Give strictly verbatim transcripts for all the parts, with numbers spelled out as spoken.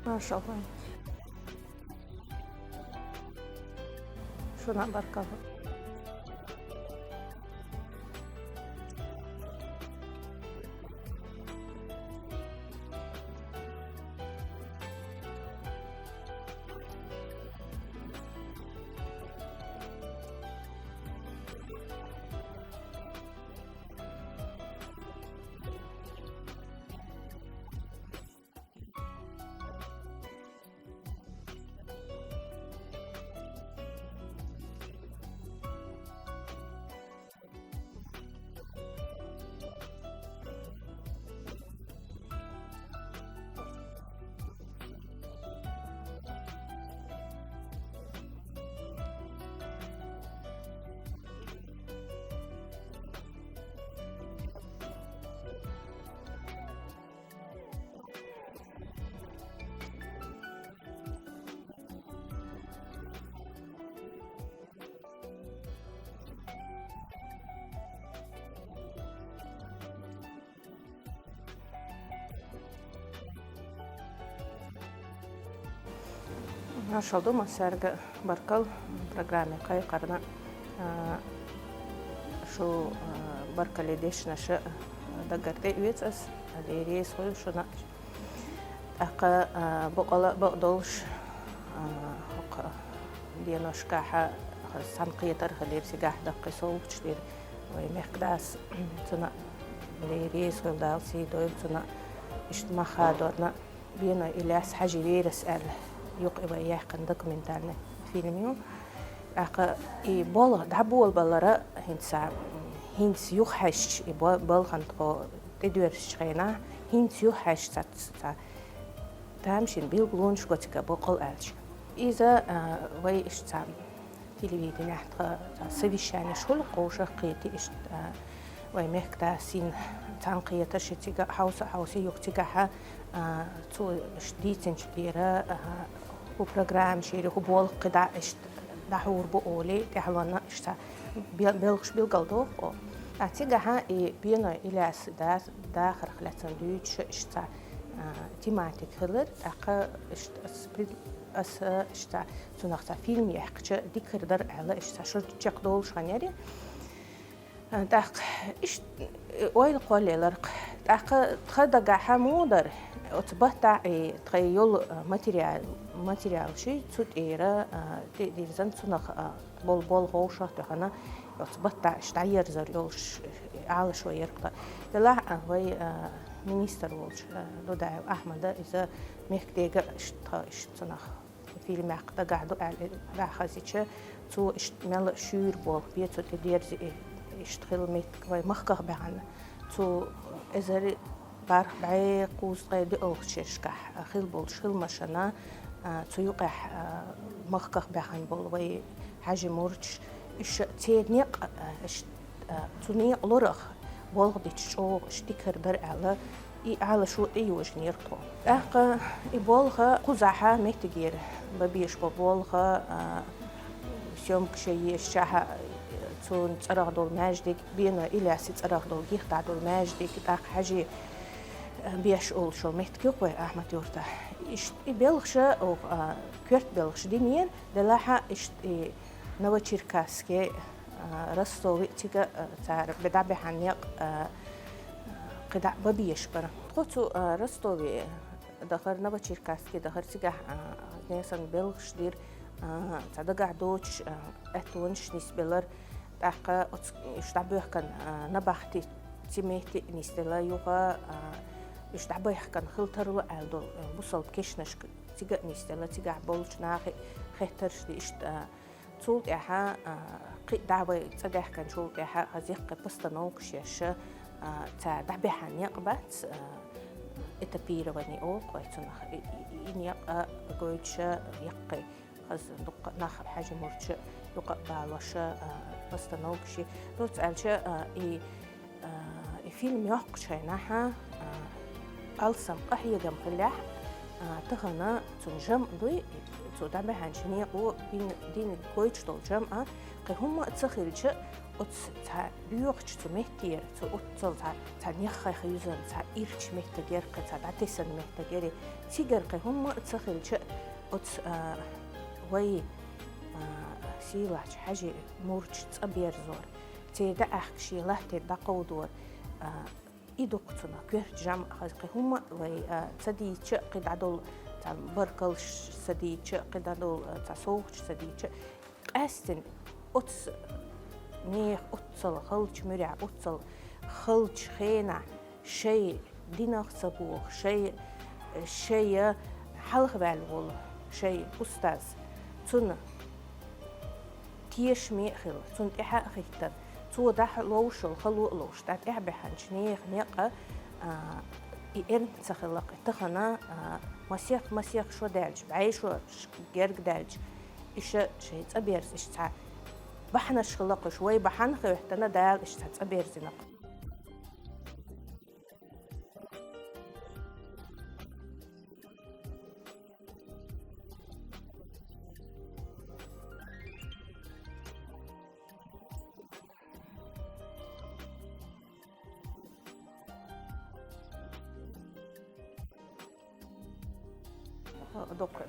Машалла. Шуна баркалла. Машалла ду массаьрга, баркал программе кхайкхарна, а, шу, а, баркалле дешнаша дагар тӀе оьцу ас, Дела реза хуьлда шуна. ТӀаккха, а, боккъала а бакъдолуш, а, хӀокху деношкахьа цхьаьна кхетар хилира, цигахь даккхий совгӀаташ дира вай мехкадас, цунна Дела реза хуьлда, Дала сий дойла цунна, иштта мах хадорна, Беной Ильяс, Хьаьжин верас аьлла, юкъа и вай яьккхина документальный фильм ю. ТӀаккха и болх дӀаболабалара хӀинца, хӀинца юхахьаьжча, и бо-, балхана тхо тӀедоьрзучу хенахь, хӀинца юхахьаьжча цхьа, цхьа тамашийна билгалонаш го цига боккъал аьлча. Иза, а, вай иштта цхьа телевиденехь тхан совещанеш хуьлу, кхушах кхетий иштта, а, вай мехкадас йина цхьаьна кхетарш, и цига хьовса а хьовсий, юха цигахьа, а, цо иштта дийцинчу тӀера, а, хӀун программа шера, хӀун болх кхидӀа иштта дӀахьур бу олий, тӀаьхьалонна иштта бе-, белхаш билгалдоху. А цигахьа и Беной Ильяс да-, дахарх лаьцна дуьйцуш иштта, а, тематика хилира, тӀаккха иштта ас пред-, аса иштта цунах цхьа фильм яьккхича дика хир дара аьлла, иштта цхьа шо чекхдолуш хан яри. ТӀаккха иштта ойла кхоллаеларх. ТӀаккха тхан дагахьа муха дара, оцу баттахь и тхайн йолу материал, материал ши цу тӀера, а, тӀе а дирзина, цунах, а, болу, болу ховшах а тоьхна, оцу баттахь иштта дӀаерзар йолуш Ӏалашо яра тхан. Делахь а вай, а, министр волчу, а, Дудаев Ахьмада иза мехкадега иштта, тхан иштта цунах фильмехь дагахь ду аьлла дӀахазича, цо иштта мел шуьйра болх бен цу тӀе дерзи, иштта хила меттиг вай махках баьхна. Цу эзар бархӀ бӀе кхузткъе доьалгӀачу шерашкахь хила болчу хиламашна, а, цу юкъехь, а, махках баьхна болу вай хьаьжи мурдаш, уьш церан некъ, а, иштта а, цу некъа лорах болх дича чӀогӀа иштта дика хир дара аьлла, и Ӏалашо тӀейожийнера тхо. ТӀаккха и болх кхузахьа меттигера бан безаш бо болх, а, съёмкаш ешчахьа, цуьнан цӀарах долу маьждиг, Беной Ильясан цӀарах долу гихтахь долу маьждиг, тӀаккха хьаьжи, а, беш олуш йолу меттиг ю-кх вай Ахьмад-Юртахь. Иштта и белхаша, оха, а, коьрта белхаш динера, делахь а иштта и Новочеркасске, а, Ростове цига, а, цара бе-, дӀабаьхьна некъ, а, кхидӀа бан безаш бара. Тхо цу, а, Ростове дахар, Новочеркасске дахар, цигахь, а, несан белхаш дира, а, цхьа дагахь доцуш, а, аьттонаш нисбелар, тӀаккха оцу уьш дӀабоьхкан, а, набахти цу метте а нисделла, юха, а, уьш дӀабоьхкан хила тарло аьлла долу, а, бусалба кешнашка цига а нисделла, цигахь болчу нахе хеттарш ди иштта, а, Цул тӀаьхьа, а, кхин а дӀа вай цӀа даьхкинчул тӀаьхьа, хаза яккхий постановкаш еш, а, цара дӀабаьхьна некъ бац, а, этапирование олу-кх вай цунах. И, и, и некъ а гойтуш яккхий, хаза дуккха нах хьаьжи мурдаш юкъа а балош, а, постановкаш. Доцца аьлча, а, и А, и фильм йоккхучу хенахь, а, алсам къахьегам хиллехь, а, тахана цунна жамӀ дуй, цо дӀабаьхьначу некъо бин-, динарг гойтуш долу жамӀа, кхин хӀумма а ца хилча, Оцу цхьа боьхачу цу меттера, цу оццул цхьа, цхьа неххайх юзан, цхьа ирча меттаг яра кхин, цхьа дӀатесна меттаг яра. Цигара кхин хӀумма а ца хилча, оцу, а, вай, а, сийлахьчу Хьаьжин мурдаш цӀа берзор. Церан дӀа аьхка шен латта тӀера дӀакховдор. А, и дукха цунах коьрта жамӀ хаза кхин хӀумма а вай, а, ца дийцча, кхин дӀадолу цхьа баркаллаш ца дийцча, кхин дӀадолу, а, цхьа совгӀаташ ца дийцча, къаьстина оцу нехан оццул халчу муьрехь, оццул халчу хенахь шайн динах ца боху, шайн, шайн хьалхаваьлла волу шайн устаз, цунна тешаме а хилла, цунна тӀаьхьа а хӀиттина, цо даха а ловш йолу хало а ловш, тӀаьхьа баьхначу нехан некъа, а, и эрна ца хилла кхин тахана, а, масех-масех шо даьлча, бӀе шо ш-, герга даьлча, иша шайн цӀа берза, иша цхьа бахьанаш хилла кхуш, вай бахьана хӀоьттина Дала иша цхьа цӀа берзина кху. Дукха.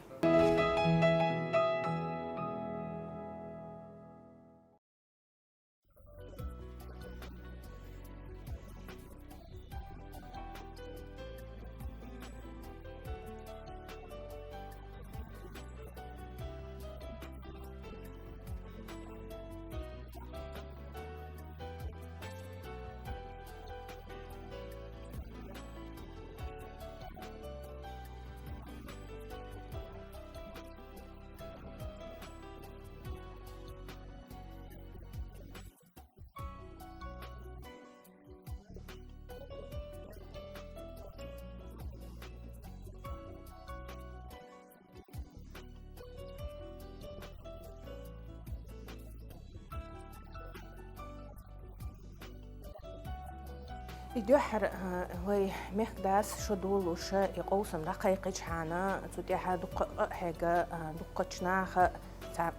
И дуьххьара, а, вай мехкадас шо долуш, и къовсам дӀакхайкхичхьана, цу тӀехь дуккха а хьега, а, дуккхачу наха цхьа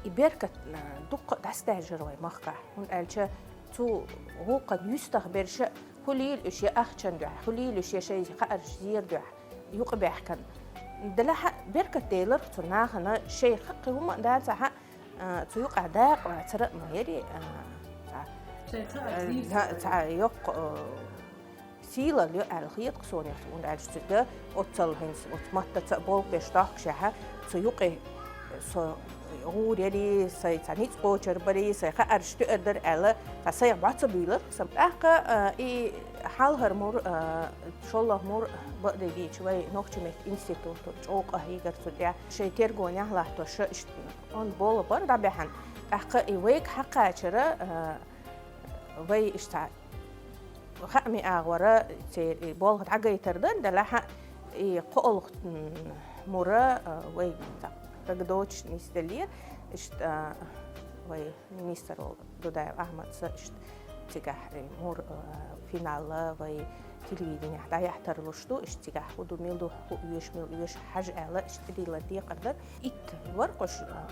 и беркат, а, дуккха а дӀасадаьржира вай махкахь. ХӀунда аьлча цу гӀуллакхан юьстах берш а, хӀун лийла уьш я ахчан дуьхьа, хӀун лийла уьш я шайн хаарш зер дуьхьа, юкъабаьхкина. Делахь а беркат делара цу нахана шайн хӀокху хӀума а дац ахьа, а, цу юкъахь дакъа вацара а ма яри, а, цхьа, цхьа, цхьа йоккха, а, сийлалла ю аьлла хета-кх суна, хӀунда аьлча цуьнга оццул хӀинца оцу маттаца а болх беш дохкушехь, цу юкъе со гӀур яри, сайн цхьа ницкъ кхочур бари, сайн хаарш туьар дара аьлла, цхьа сайх бӀо ца буьйлура-кх сан. ТӀаккха, а, и хьалхара мур, а, шолгӀа мур бакъдерг дийцича вай нохчийн меттан институт чӀогӀа къахьийгара цу тӀехь. Шайн тергонехь латтош иштта онда болх бара дӀабаьхьна. ТӀаккха и вайга хьакхачара, а, вай иштта хаамийн агӀора церан и болх дӀагайтар дара, делахь а и кхоалгӀа, м, мур, а, вай дагадоцуш нисделлера, иштта, а, вай министр волу Дудаев Ахьмада иштта цигахь и мур, а, финал вай телевиденехь дӀаяхьа тарлуш ду, иштта цигахь хӀун ду, мила ду, хӀун оьшу, мила оьшу хьажа аьлла, иштта тӀедиллина декхар дара. Итт вара кхуш, а,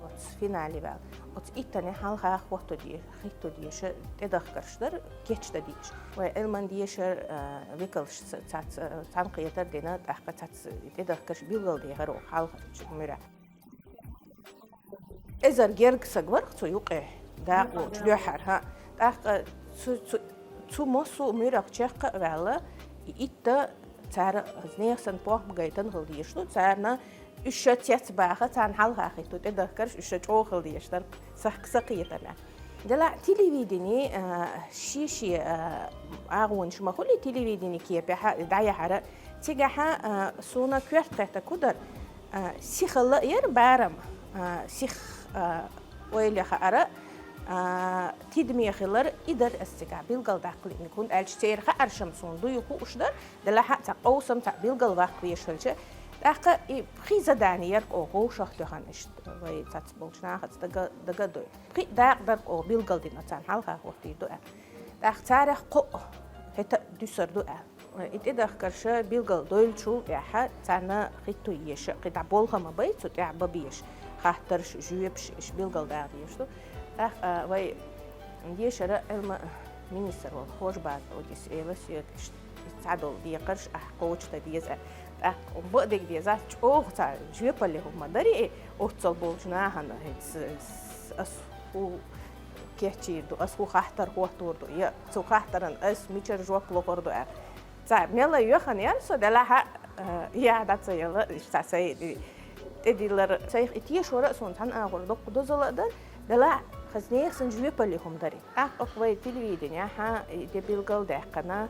оцу финале ваьлла. Оцу иттанна хьалха хӀотто де-, хӀитто дезаш тӀедахкарш дара, кечдан дезаш. Вай Ӏилман дешар, а, векалш ца-, цац-, цхьаьнакхетар дина, тӀаккха цац тӀедахкарш билгалдехира оха хьалхарчу муьрехь. Эзар герга саг вара-кх цу юкъе дакъалучу дуьххьара, хӀа. ТӀаккха цу, цу, цу массо а муьрах чекх а ваьлла, и итт а цара нехан санна похӀма гайтина хила дезаш ду, царна уьш ша цецбаха, царна хьалха хӀитто тӀедахкарш уьш ша чӀогӀа хила дезаш дара, сах-, сан кхетамехь. Делахь телевидени, а, шен-шен, а, агӀонаш ма хуьлий телевидени кепехь дӀаяхьара. Цигахь, а, суна коьрта кхетта кху дара, а, сихалла а яра барам, а, сих, а, ойла яхара, а, тидаме хилар и дара ас цигахь билгалдаккха лиъниг, хӀунда аьлча церан хааршам суна дуй хууш дара, делахь а цхьа къовсам, цхьа билгалваккха вешалча, тӀаккха и пхи задани яра-кх оха вовшах тоьхна иштта вай цац болчу нахаца дага-, дагадой. Пхи дакъа дара-кх оха билгалдина царна хьалха хӀоттийр ду аьлла. ТӀаккха царах кхоъ хӀета а дуьсур ду аьлла. И тӀедахкарш билгалдойлучул тӀаьхьа царна хӀитто езаш, кхин дӀа болх а ма бай, цу тӀехь бан безаш, хаттарш, жоьпаш, иштта билгалдаха дезаш ду. ТӀаккха, а, вай Дешара Ӏилма министр волу Хожабаев Одис элира соьга, иштта цхьадолу декхарш ахь кхочушдан деза. ТӀаккха бакъдерг деза, чӀогӀа цхьа жоьпалле хӀума дарий, оццул болчу нахана хӀинца ас хӀун кечйийр ду, ас хӀун хаттар хӀоттор ду, я цу хаттаран ас мичара жоп лохур ду аьлла. Цхьа мелла йоьхна яра со, делахь а, э, яхь дӀа ца яла, иштта цхьа сайн тӀедиллар. Сайх и тешор а суна цхьана агӀор доккха дозалла а дара, делахь а хаза нехан санна жоьпалле хӀума дарий. ТӀаккха вай телевиденехь и де билгалдаьккхина,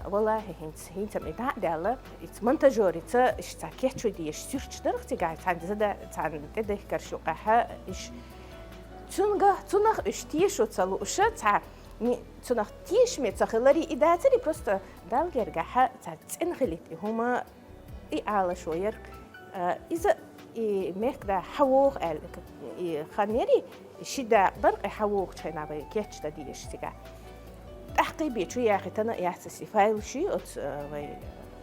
а, валлахӀи, хӀинца, хӀинца-м и дӀа а даьлла, иза монтажёрица иштта цхьа кечйо дезаш суьрташ дара-кх цигахь, цхьана зада-, цхьана тӀедехкарш юкъахь, иш цуьнга, цунах уьш тешо ца лууш, цхьа ни-, цунах тешаме ца хиларе и дацаре, просто Далла гергахь цхьа цӀена хилийта и хӀума, и Ӏалашо яра-кх. А, иза и мехкада хьан вогӀу аьлла, и хан яра, ши дакъа дара-кх и хьан вогӀучу хенахь вай кечдан дезаш цигахь. ТӀаккха бен чу яхийтина яц аса и файл ши оцу, а, вай,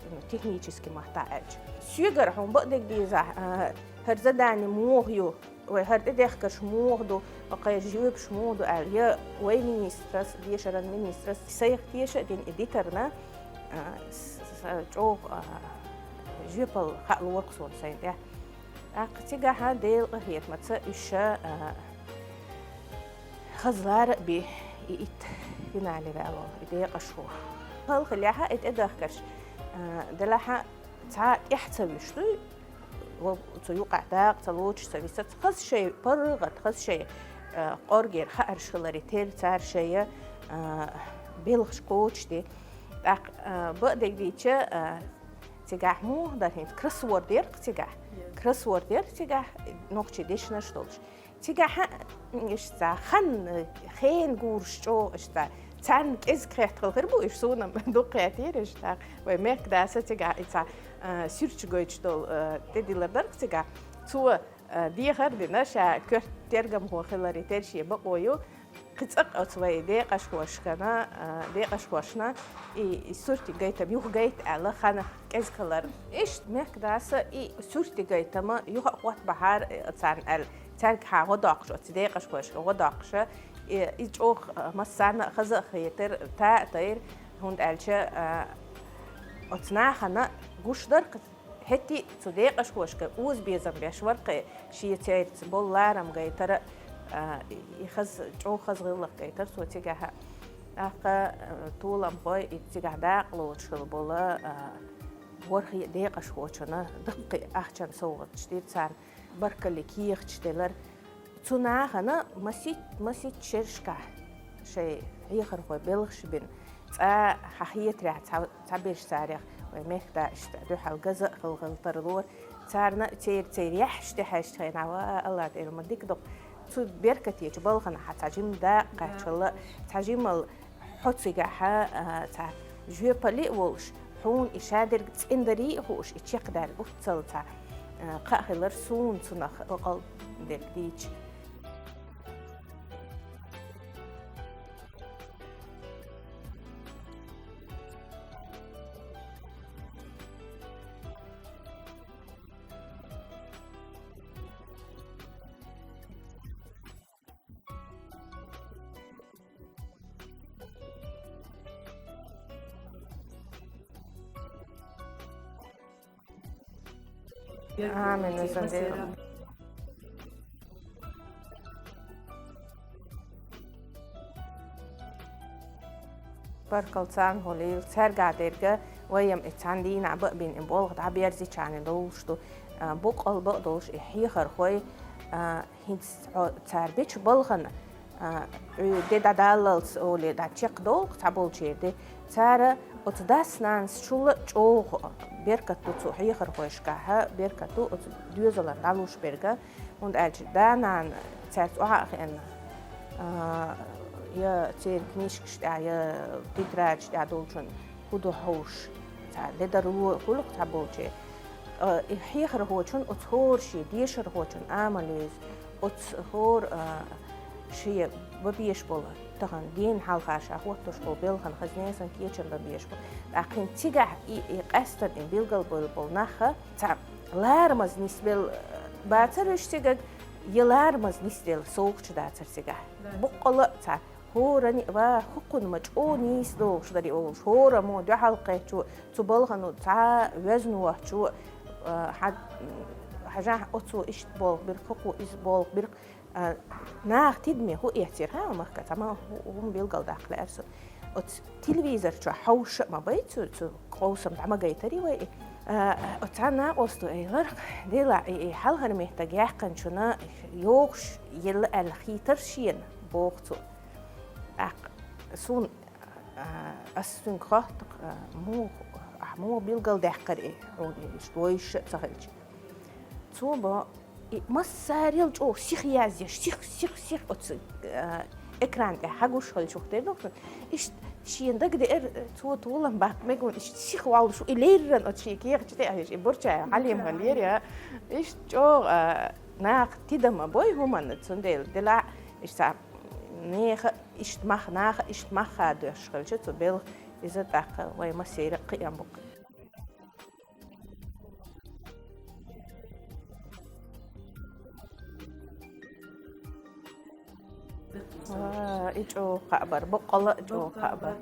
ну, технически маттахь аьлча. Соьгара хьуна бакъдерг дезахь, а, хӀара задани муха ю, вай хӀара тӀедехкарш муха ду, вай кхайра жоьпаш муха ду аьлла, я вай министрас, дешаран министрас сайх теша а дина и дитарна, а, с-, с-, чӀогӀа, а, жоьпалла хаа лору-кх суна сайна тӀехь. ТӀаккха цигахь Делан къинхетамца уьш, а, хаза лара а би и итт финале ваьлла и декъашхо. Халхалехь и тӀедахкарш, а, делахь а цхьа тӀаьхьа ца вуьсуш дуй, Ва цу юкъахь дакъа ца лоцуш ца висац, хаза шайн паргӀат, хаза шайн, а, къоргера хаарш хиларе терра цара шайн, а, белхаш кхочушде. ТӀаккха, а, бакъдерг дийцича, а, цигахь муха дара хӀинца, кроссворд яра-кх цигахь. Кроссворд яра-кх цигахь, нохчийн дешнаш долуш. Цигахь а, иштта хан, хенан гураш чӀогӀа иштта. Царна кӀезиг хетта хилла хир бу уьш, суна-м дукха хеттера иштта. Вай мехкадас цигахь и цхьа, а, суьрташ гойтуш долу, а, тӀедиллар дара-кх цигахь. Цо, а, дехар а дина, ша коьрта тергамхо хиларе терра шен бакъо ю. Кхин цкъа оцу вай декъашхошкана, а, декъашхошна и, и суьртийн гайтам юха гайта аьлла, хан кӀезиг хилар. Иштта мехкадас и суьртийн гайтам юха а хӀотта бахьара, а, царна аьлла. Цаьрга хьан гӀо доккхуш, оцу декъашхошка гӀо доккхуш, и, и чӀогӀа массарна а хаза а хетара, та а тайра, хӀунда аьлча, а, оцу нахана гуш дара-кх, хӀетте а цу декъашхошка озабезам беш вара-кх, шен церца болу ларам гайтара, а, и хаза, чӀогӀа хаза гӀиллакх гайтара цо цигахь. ТӀаккха, а, толамхой и цигахь дакъа лоцуш хилла болу, а, ворхӀе декъашхочунна даккхий ахчан совгӀаташ дира царна. Баркаллин кехаташ делара. Цу нахана масит-, масийтта шерашкахь шайн хьехархой белхаш бина. Цкъа хьан хетарехь цхьа, цхьаберш царех вай мехкада иштта дуьхьал газа а хилла хила тарлора. Царна а церан, церан яхьаш тӀехьаьжча хенахь, ва Алла Дела, ма дика ду-кх. Цу беркатечу балхана хьан цхьа жима дакъа кхаччалла, цхьа жимал Хьо цигахь, а, цхьа жоьпалле а волуш, хьуна и шадерг цӀена дарий а хууш, и чекхдаьлла уццал цхьа, а, кхаъ хилар суна цунах бакъал дерг дийча. Амин, везан Дела. Баркалла царна хуьлийла, цаьрга дерг, вай-м и цхьана дийнахь бан а бина, и болх дӀаберзича а долуш ду, а, бакъал бакъдолуш и хьехархой, а, ХӀинца хьо цара бечу балхана, а, де дӀадаллалц олий дӀа чекхдолу-кх цхьаболчеран де. Цара оцу дас-нанасчул а чӀогӀа беркат ду цу хьехархошкахь, беркат ду оцу доьзалан дӀалуш берг. ХӀунда аьлча да-нана цаьрца охьа а хиъна, а, я церан книжкаш тӀехь, я тетрадаш тӀехь долчун хӀун ду хьовш, цхьа ледарло хуьлу-кх цхьаболчеран. Э, и хьехархочун оцу хӀора шен дешархочун амал еза, оцу хӀора, э, шен бан беш болу, тахана дийнан хьалха ша хӀоттош болу белхан хаза несан кечам бан беш болу. ТӀаккха хӀинца цигахь и, и къаьстина и билгал болу, болу нах цхьа ларамаза нисбелла, э, бацара уьш цигахь, я ларамаза нисделла совгӀаташ дацара цигахь. Да. Боккъала а цхьа ХӀорани ва хӀукхунна ма чӀогӀа нийса долуш дари олуш, хӀора мо дуьхьал кхечу, цу балхано цхьа везна воцчу, а, хьа-, хьажахь оцо иштта болх бира, хӀокхо иза болх бира. А, наха тидаме хӀун эцира, хӀа, махка, цхьа ма хӀу-, хӀума билгалдаккха лаьара со. Оцу телевизор чохь хьовша а ма бай цу, цу къовсам дӀа ма гайтарий вай и. А, оцу цхьа накъосто элира, дела, и, и хьалхара меттиг яьккхинчунна йогӀуш елла аьлла хийтар шена, боху цо. ТӀаккха суна, а, ас цуьнга хотту, а, муха, ахь муха билгалдаьккхира и, хьуна и иштта вовшаш а ца хилча. Цо бо, и массарел чӀогӀа сиха язъеш, сих, сих, сих оцу, а, экран тӀехь хьагуш хилчух дерг ду-кх. Иштта шена дагадеара, цо толам баккха мега вон, иштта сиха воллуш ву, и леррина оцу шен кехаташ тӀе а хьоьжуш, и бурча хьалем хилла яра, я. Иштта чӀогӀа, а, наха тидам а бой хӀуманна, цундела дела, иштта нехан иштта мах, наха иштта мах хадош хилча, цу белхан иза тӀаккха вай массеран а кхиам бу-кх. Ва, и чӀогӀа кхаъ бара, баккъала а чӀогӀа кхаъ бара.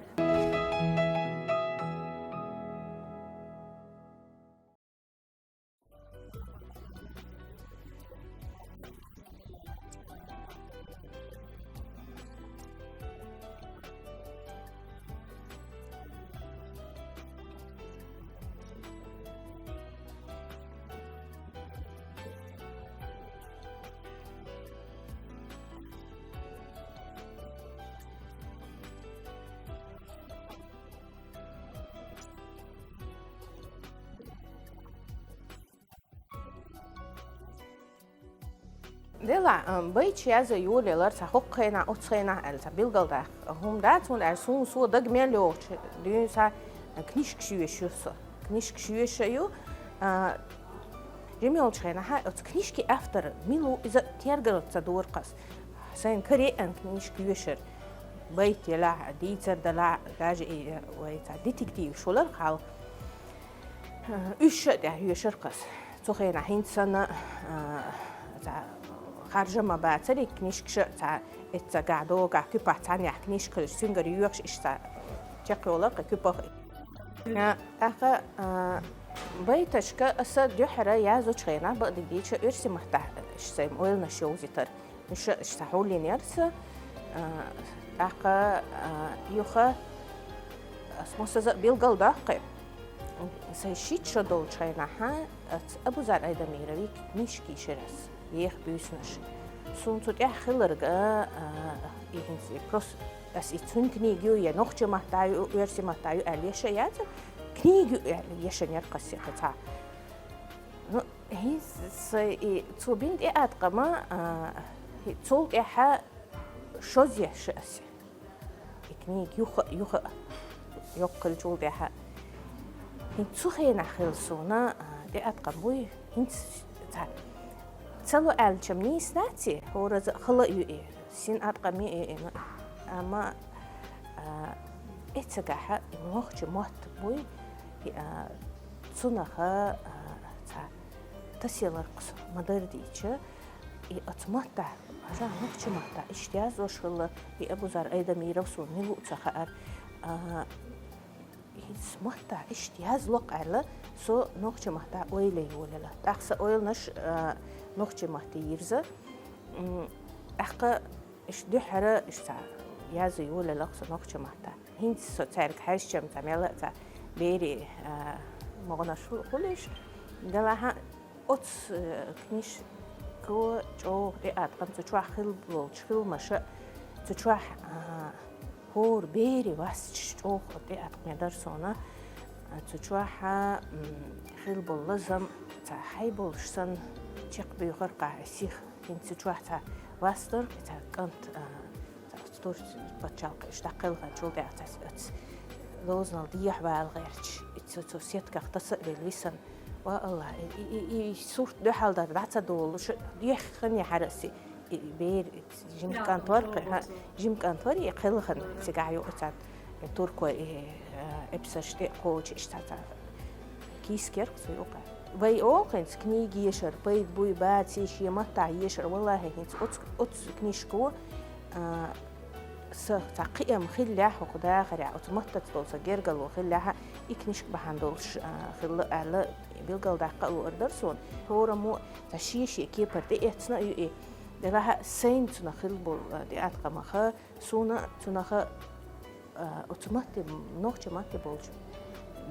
Дела, ам, байташ язъян йолаялар цхьа хӀокху хенахь, оцу хенахь аьлла, цхьа билгалдаккха хӀума дац, хӀунда аьлча суна со дага мел йогӀучу дуьйна схьа книжкаш йоьшуш ю со. Книжкаш йоьшуш ю, а, жима йолчу хенахь оцу книжкин автор мила ву иза тергал ца дора-кх ас. Сайна караеана книжка йоьшура, байт елахь, дийцар делахь, даже и, вай цхьа детективаш хилар-кх хьалха. Уьш а тӀехь йоьшура-кх ас. Цу хенахь хӀинца санна, а, цхьа харжам а бацара и книжкаш а, цхьа эццагахь, догахь, куьпахь цхьаьннехь книжка хилча, цуьнгара йоьхуш иштта цхьа чекхйолура-кх куьпах. А, тӀаккха, а, байташка аса дуьххьара яздечу хенахь, бакъдерг дийцича, оьрсийн маттахь иштта сайн ойланаш йовзийтар. Уьш а иштта хьулйинера сан, а, тӀаккха, а, юха ас массаза а билгалдоккху. Сайн шийтта шо долчу хенахь, ас Абузар Айдамировн книжка йийшира ас, еха буьйсанаш. Суна цу тӀехь хилларг, а, а, и хӀинца и просто ас и цуьнан книга ю, я нохчийн маттахь ю, оьрсийн маттахь ю аьлла еш а яцара, книга ю аьлла ешан яра-кх ас и цхьа. Ну, хӀинца и цо бина тӀеӀаткъам, а, хӀи-, цул тӀаьхьа шозъеш аса и книга юха а, юха а, йоккха хилчул тӀаьхьа. ХӀинца цу хенахь хилла суна, а, тӀеӀаткъам буй, хӀинца цхьа ца ло аьлча-м нийса дац и, хӀораза а хала а ю и, син Ӏаткъам ю и, и, ну, амма, а, эццагахь и нохчийн мотт буй, и, а, цунах, а, цхьа тасаялар-кх со, ма-дарра дийцича, и оцу маттахь, хьажахь, нохчийн маттахь иштта яздеш хилла, и Абузар Айдамиров суна мила ву ца хаьара, а, и маттахь иштта язло-кх аьлла, со нохчийн маттахь ойла йолаелла. ТӀаккха сан ойланаш, а, нохчийн матте йирза. М, тӀаккха иштта дуьххьара иштта язъян йолаелла-кх со нохчийн маттахь. ХӀинца со цаьрга хьаьжча-м цхьа мел а цхьа берийн, а, могӀанаш ху-, хуьлийша. Делахь а оцу, э, книжко чӀогӀа тӀеӀаткъам, цу чохь хилла болчу хиламаша, цу чохь, а, хӀора берийн васташ чӀогӀа тӀеӀаткъаме дара суна. А, цу чохь, м, хилла болу лазам цхьа хьай болуш санна чекхбуьйхира-кх и сиха. ХӀинца цу чохь цхьа васт дара, цхьа кӀант, а, цхьа Турцин пачхьалкхе иштта дӀакхелхинчул тӀаьхьа цхьа оцу лозанал дехьавала гӀерташ, и цу, цу сетках таса а велла висина. Ва Аллах, и, и, и, и сурт дуьхьал дар дӀа ца долуш, деххана яхьара аса и бер, жима кӀант вара-кх, хьа, жима кӀант вара и кхелхина, цигахь ю оцу туркой и, э, эпсарш тӀе а кхочуш, иштта цхьа кийсак яра-кх цу юкъа. Вай олу хӀинца книга ешар пайда буй, баций, шен маттахь ешар, валлахӀи, хӀинца оцу, оцу книжко, а, Са цхьа кхиам хиллехь хӀокху дахарехь, оцу маттаца долу сан гергарло хиллехь, и книжка бахьана долуш, а, хилла аьлла, билгалдаккха а луур дара суна. ХӀораммо цхьа шен-шен кепара тӀеэцна а ю и. Делахь а сайна цунах хилла болу, а, тӀеэткъамах, суна цунах, а, оцу матте, нохчийн матте болчу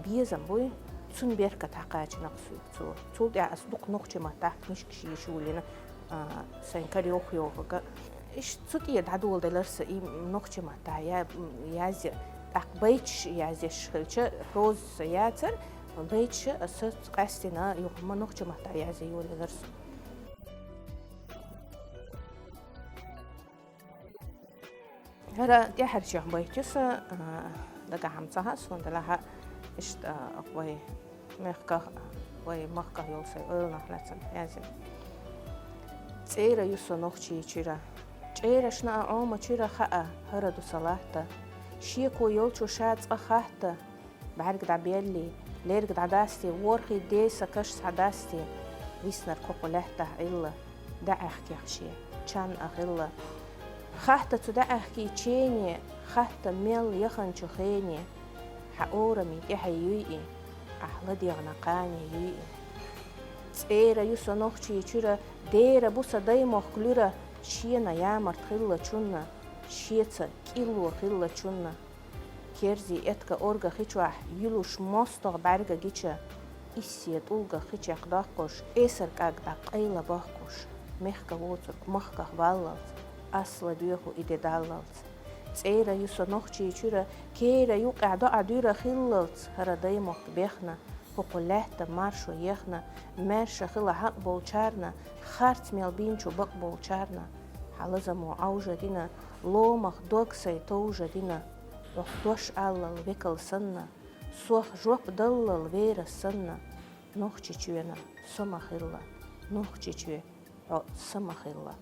безам буй, цунна беркат хьакхачийнакх цо. Цул тӀаьхьа ас дукха нохчийн маттахь книжкаш йийша йолийна, а, сайн кара йохка-йохка. Иштта цу тӀе дӀадоладелира сан и нохчийн маттахь я-, язъя, тӀаккха байташ язъеш хилча, проза сан яцара, байташ аса къаьстина юха ма нохчийн маттахь язъя йолаелира сан. ХӀара тӀаьхьарчех байт ю сан, а, дагахь ма ца хаьа суна, делахь а иштта, а, вай мехках, вай махках йолу сайн ойланах лаьцна язйина. ЦӀера ю со Нохчийчуьра. ЧӀерашна а Ӏомачуьра хаьа, хӀара ду сан латта. Шеко йолчу ша цкъа хатта. БӀаьрг дӀабеллий, лерг дӀадастий, ворхӀе ден сан каш схьадастий, виснарг хӀокху лаьттахь Ӏилла, дӀаӀаьхкех шен, чан а хилла. Хатта цу дӀаӀаьхкийн чене, хатта мел яханчу хене, хьан орамийн тӀаьхье юй и, ахь ладегӀна кхане юй и. ЦӀера ю со Нохчийчуьра, дера бу сан даймохк луьра, шена ямарт хиллачунна, шеца кӀилло хиллачунна. Керзий этка орга хи чохь юьлуш мостагӀа бӀаьрга гича, иссе тӀулга хи чекхдоккхуш, эсар кӀаг дӀа къайла бохкуш, мехка воцург махках валлалц, ас ладоьху и де даллалц. ЦӀера ю со Нохчийчуьра, кера юкъехь доӀа дуьра хиллалц, хӀара даймохк бехна, хӀокху лаьтта маршо ехна, маьрша хила хьакъ болчарна, харц мел бинчу бакъ болчарна. Хьан лазамо Ӏовжа дина, ломах дог сайн товжа дина, хьох дош аллал векал санна, сох жоп даллал вера санна, Нохчийчоьнан со ма хилла, Нохчийчоь хьо са ма хилла.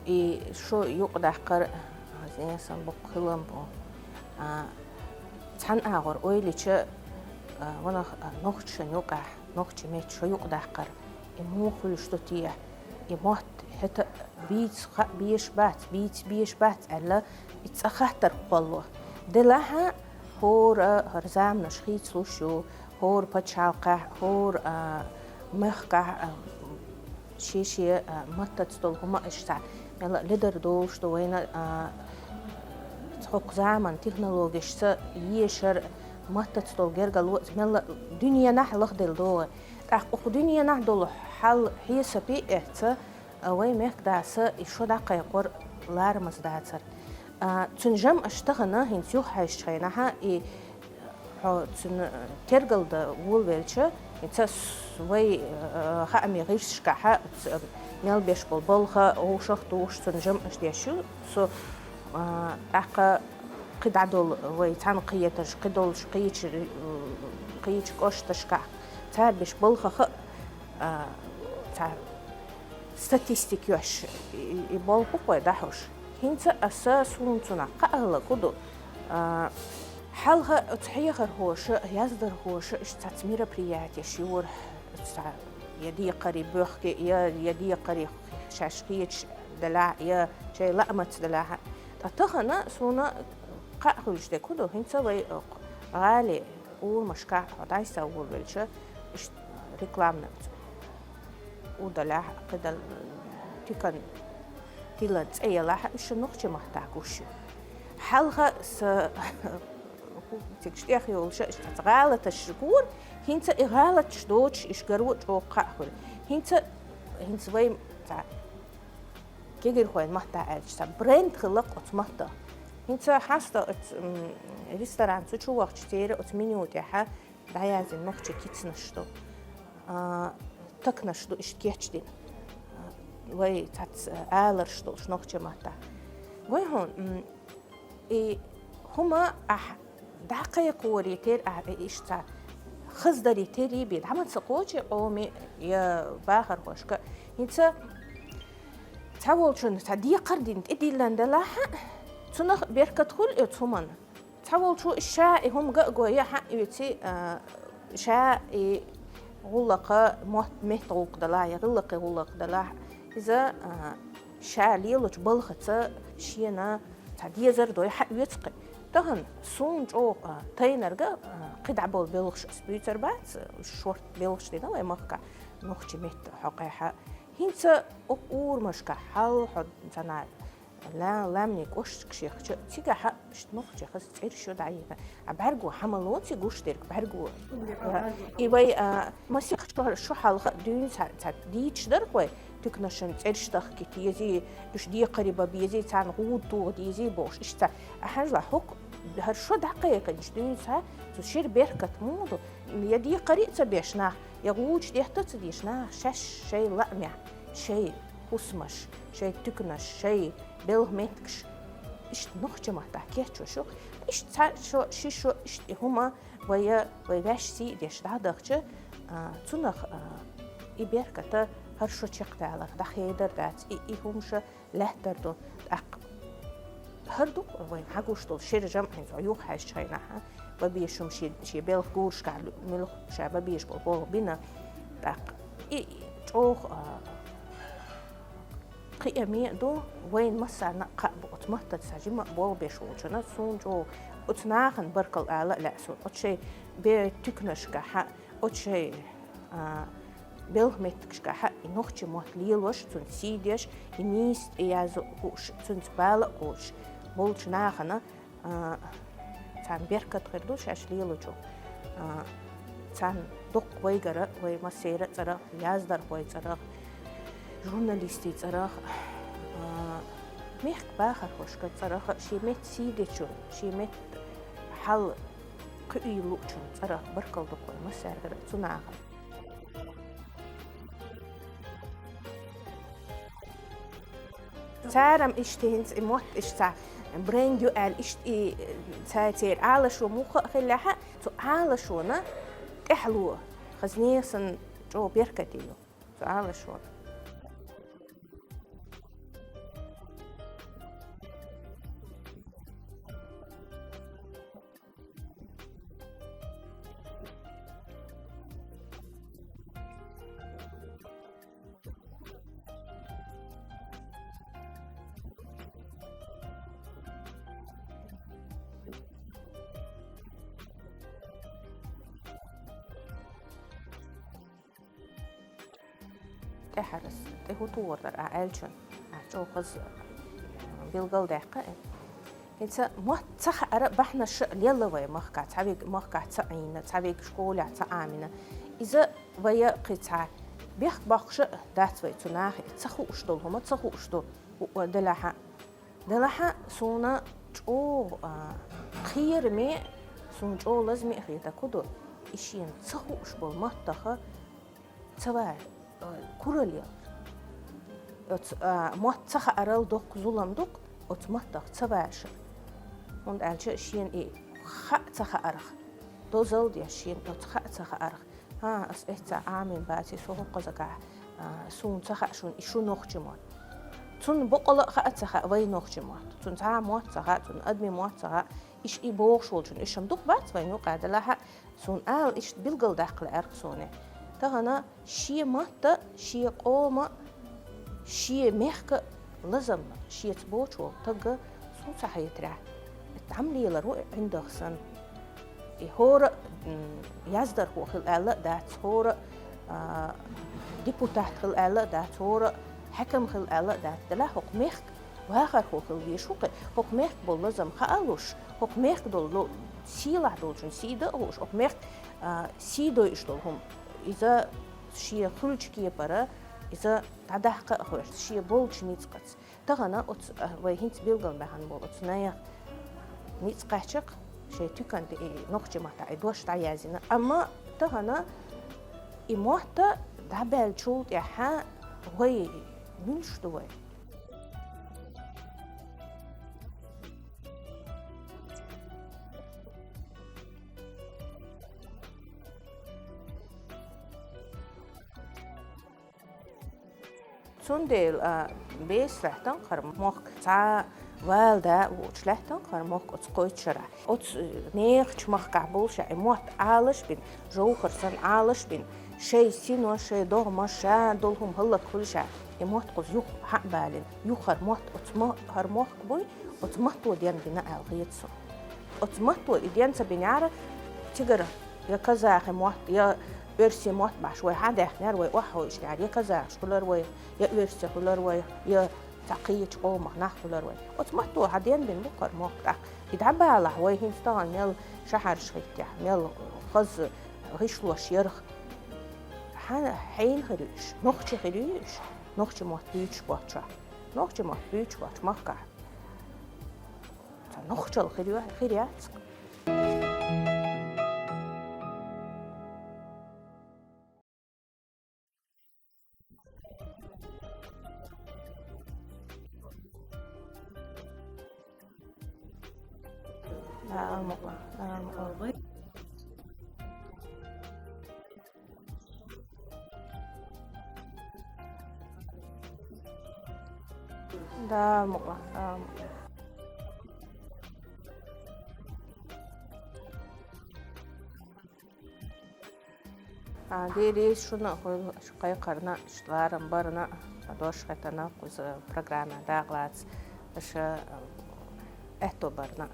И шо юкъадаккхар, хаза сан боккха хилам бу. А, цхьана агӀор ойла йича, а, ванах, а, нохчашна юкъахь, нохчийн меттан шо юкъадаккхар, и муха хуьлуш ду те, и мотт хӀета бийца хаа безаш бац, бийца безаш бац аьлла, и цкъа хаттар кхоллало. Делахь а хӀора, хӀара заманаш хийцалуш ю, хӀора пачхьалкхехь, хӀора, а, мехкахь, а, шен-шен, а, маттаца долу хӀума иштта мел а ледар долуш ду вайна, а, хӀокху заман технологешца ешар, маттаца долу гергарло а мел а дуьненахь лахделла догӀу. ТӀаккха оцу дуьненахь долу хьал хьесапе а эцна, а, вай мехкадас и шо дӀакхайкхор ларамаза дацара. А, цуьнан жамӀаш тахана хӀинца юххьайшачу хенахь и хьо цуьнан, э, тергалдан волавелча, хӀинца с-, вай, э, хаамийн гӀирсашкахь ц-, мел беш болу балха, вовшах а тухуш цуьнан жамӀаш деш ю со, а, тӀаккха кхидӀа долу вай цхьаьна кхетарш, кхидолуш кхечу, э, кхечу кӀошташкахь, цара беш балхах а, а, цхьа статистика еш, и, и болх бу-кх вай дӀахьош. ХӀинца аса суна цунах кхаъ хилла хӀун ду, а, хьалха оцу хьехархоша, яздархоша иштта цхьацца мероприятеш йора, цхьа я декхарий боьхке, я, я декхарий шаьш кхечаш делахь, я шайн лаамца делахь. Ткъа тахана суна кхаъ хуьлуш дерг хӀун ду, хӀинца вай, э, гӀали урамашкахь хьо дӀасаволавелча, иштта рекламный удалахь, кхидӀа туькан тилан цӀе ялахь, уьш нохчийн маттахь гуш ю. Хьалха сан цига тӀехйолуш иштта гӀалаташ гора, хӀинца и гӀалаташ доцуш, уьш гаро а чӀогӀа кхаъ хуьлу. ХӀинца, хӀинца вай цхьа кегирхойн маттахь аьлча, цхьа бренд хилла-кх оцу маттан. ХӀинца хьаста оцу, м, ресторан цу чу вахча, церан оцу меню тӀехь дӀаяздина нохчийн кицанаш ду. А, таканаш ду иштта кечдина. А, вай цхьацца аларш долуш нохчийн маттахь. Гой хьуна, м, и хӀума ахь дӀакхайкхоре терра ахь иштта Хаздари, тери бе, дӀа ма ца кхочу къоме я бахархошка. ХӀинца цхьаволчун цхьа декхар дина тӀедиллина делахь а, цунах беркат хуьлу оцу хӀуманна. Цхьаволчо ша и хӀума ган а гой, я хьан оьций, а, ша и гӀуллакха мотт-, метта гӀуллакх далахь, я гӀиллакхе гӀуллакх далахь, иза, а, ша лелачу балхаца шена цхьа дезар дой хьан оьцу кхин. Тахана суна чӀогӀа, а, тайнарга, а, кхидӀа болу белхаш ас буьйцур бац, шорта белхаш дина вай махка, нохчи метта хьокъехьа. ХӀинца оп урамашка хьал хьо ца нара. Ла-, ламанийн кӀошташ яхча, цигахь иштта нохчех аса цӀераш ю дӀайина. А бӀаьрго хьан ма лоций гуш дерг, бӀаьрго. И вай, а, масех шу, шу хьалха а дуьйна ца, ца дийцаш дара вай, туьканашна цӀераш тахкийта езий, уьш декхаре бан безий, царна гӀуда тоха дезий бохуш. Иштта ца, а хьажал хӀокху, хӀара шо дӀакхайкхинчу дуьйна ца, цу шира беркат муха ду? Я декхаре а ца беш нах, я гӀудаш детта а ца деш нах, шаьш шайн лаамехь, шайн хӀусамаш, шайн туьканаш, шайн белхан меттигаш, иштта нохча маттахь кечвеш ю. Иштта цхьа шо, ши шо, иштта и хӀума вай, вай ваьш сий а деш дӀадахча, а, цунах, а, и беркат а хӀара шо чекхдаларх дӀахедар дац, и, и хӀумаш лаьттар ду. ТӀаккха хӀара ду вайна хьан гуш долу шира жамӀ, хӀинца юха хьаьжча хьайнахь, а, бан безаш хӀума шен, шен белхан гурашкахь лу-, муьлхха ша бан безаш болу болх бина. ТӀаккха и, и чӀогӀа, а, кхиаме а ду, вайна массарна а кхаъ бу оцу маттаца жима а болх беш волчунна, суна чӀогӀа оцу нахана баркалла ала а лаьа суна. Оцу шайн бер-, туьканашкахь, оцу шайн, а, белхан меттигашкахь и нохча мотт лелош, цунна сий деш, и нийса тӀеяза а хууш, цуьнца бала а кхочуш болчу нахана, а, царна беркат хир ду шаьш лелочух. А, царна доккха вайгара, вай массеран а цӀарах, яздархойн цӀарах, журналистийн цӀарах, а, мехкан бахархошкан цӀарах, шен меттан сий дечун, шен меттан хьал кхуьийла луучун цӀарах баркалла ду вай массаьргара цу нахана. Цара-м иштта хӀинца и мотт иштта цхьа бренд ю аьлла, иштта и цара церан Ӏалашо муха а хиллехь а, цу Ӏалашонан тӀаьхьало хазне санна чӀогӀа беркате ю цу Ӏалашонан. ТӀаьхьарас, тӀе хӀун тухур дара ахь аьллачун? Ахь чӀогӀа хаза билгалдаьккхи. ХӀинца мотт ца хаьара бахьанаш а лелла вай махкахь, цхьаверг махкахь ца Ӏийна, цхьаверг школехь ца Ӏамийна. Иза вай кхин цхьа бехк боккхуш а дац вай цу нахе, ца хууш долу хӀума ца хууш ду, хӀуъа делахь а. Делахь а суна чӀогӀа, а, кхераме, суна чӀогӀа лазаме а хетарг хӀун ду, и шена ца хууш болу маттах ца вар, а, куралла яр. Оцу, а, мотт ца хаарал доккха зулам ду-кх, оцу маттах ца вашар. ХӀунда аьлча шена и хаа ца хаарх, дозалла деш шена оцу хаа ца хаарх. ХӀан, ас эццахь Ӏамийна баций, со хӀокхузахь, а, суна ца хаьа шуна и шу нохча мотт. Цунна боккъала а хаа ца хаьа вай нохча мотт. Цунна цхьа а мотт ца хаьа, цунна адамийн мотт ца хаьа. Иштта и бохуш волчунна, уьш-м дукха бац вайна юкъахь, делахь а суна ала иштта билгалдаккха лаьара-кх суна. Тахана шен матта, шен къома, шен мехка лазамна шеца боцуш волу таг суна ца хетарехь, дӀа ма леларо и ӀиндагӀ санна. И хӀора а, м, яздархо хила аьлла а дац, хӀора а, а, депутат хила аьлла а дац, хӀора а хьаькам хила аьлла а дац. Делахь хӀокху мехка вахархо хила везаш ву-кх, хӀокху мехка болу лазам хаа а луш, хӀокху мехка долу сийлахь долчун сий дан а хууш, хӀокху мехка, а, сий дойуш долу хӀума. Иза шен хуьлучу кепара, иза дӀадаккха а хууш, шен болчу ницкъаца. Тахана оцу, а, вай хӀинца билгалбаьхна болу оцу нехан ницкъ кхаьчна-кх, шайн туькана тӀе и нохчийн маттахь и дош дӀаяздина. Амма тахана и мотт дӀабаьллачул тӀаьхьа вай муьлш ду вай? Цундела, а, бесса лаьттан хӀара мохк, цхьа вала да а воацаш лаьттан хӀара мохк оцу кхойтта шарахь. Оцу, э, нехачу махкахь болуш а, и мотт Ӏалаш бина, жовхӀар санна Ӏалаш бина, шайн сино, шайн догӀмаш, ша долу хӀума хӀаллакьхуьлуш а, и мотт кхуза юха хьа а балийна. Юха хӀара мотт оцу ма-, хӀара мохк буй, оцу матто денбина аьлла хета суна. Оцу матто и ден ца бинехьара, цигара я казахи мотт, я оьрсийн мотт бахьаш вай хьа а даьхнера, вай охьахевшинехьара, я казахаш хуьлура вайх, я оьрсий хуьлура вайх, я цхьа кхечу къомах нах хуьлура вайх. Оцу матто хьа денбина бу хӀара мохк тӀаккха. И дӀабалахь, вай хӀинца тахана мел шахьарш хӀиттехь, мел хаза гӀишлош ярх. Хьан-, хьенан хир ю уьш? Нохчийн хир ю уьш? Нохчийн мотт буьйцуш боцчохь. Нохчийн мотт буьйцуш боцчу махкахь. Цхьа нохчалла хир ю-, хир яц. Дала мукъ лахь, Дала мукъ лахь. Дала мукъ лахь, Дала мукъ лахь. А, Дела реза шуна, хӀокху кхайкхарна, шун ларам барна, сан дош хетарна, кхуза программа дакъалаца, аша, а, аьтто барна.